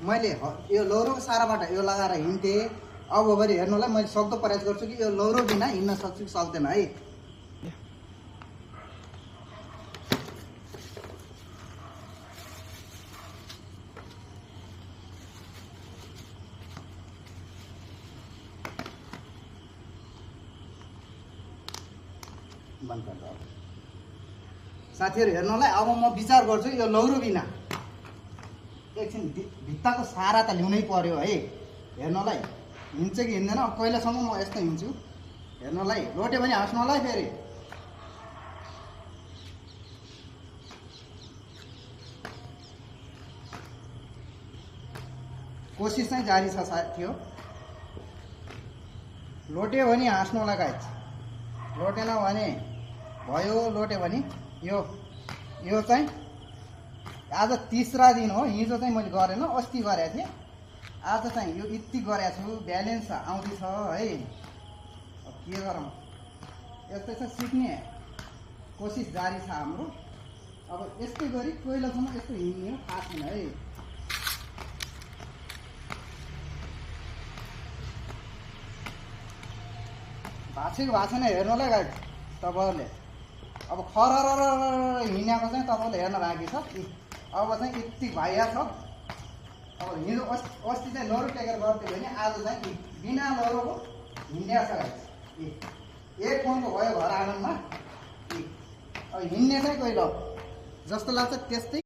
मैले यो लौरोको साराबाट यो लगाएर हिँड्थेँ। अब भरि हेर्नुलाई मैले सक्दो प्रयास गर्छु कि यो लौरो बिना हिँड्न सक्छु कि सक्दैन है। बन्द गर्दा साथीहरू हेर्नुलाई अब म विचार गर्छु यो लौरो बिना एकछिन भित्ताको सारा त ल्याउनै पर्यो है। हेर्नलाई हिँड्छ कि हिँड्दैन कहिलेसम्म म यस्तो हिँड्छु हेर्नलाई। लोटे भने हाँस्नुलाई फेरि कोसिस चाहिँ जारी छ साथी हो। लोट्यो भने हाँस्नुलाई गाइज, लोटेन भने भयो। लोट्यो भने यो चाहिँ आज तीसरा दिन हो। हिजो चाहिँ मैले गरेन, अस्ति गरेको थिएँ। आज चाहिँ यो यति गरेको छु, ब्यालेन्स आउँदैछ है। अब के गरौँ, यस्तै छ, सिक्ने कोसिस जारी छ हाम्रो। अब यस्तै गरी कहिलेसम्म यस्तो हिँड्ने हो थाहा छैन है। भएको छैन हेर्नुलाई गाइज तपाईँहरूले। अब खरर हिँडेको चाहिँ तपाईँहरूले हेर्न बाँकी छ। अब चाहिँ यति भाइया छ। अब हिजो अस्ति चाहिँ लौरो टेकेर गर्थ्यो भने आज चाहिँ बिना लौरोको हिँडेको छ गाइज। एक फोनको भयो घर आँगनमा। अब हिँड्ने चाहिँ कोही ल जस्तो लाग्छ त्यस्तै।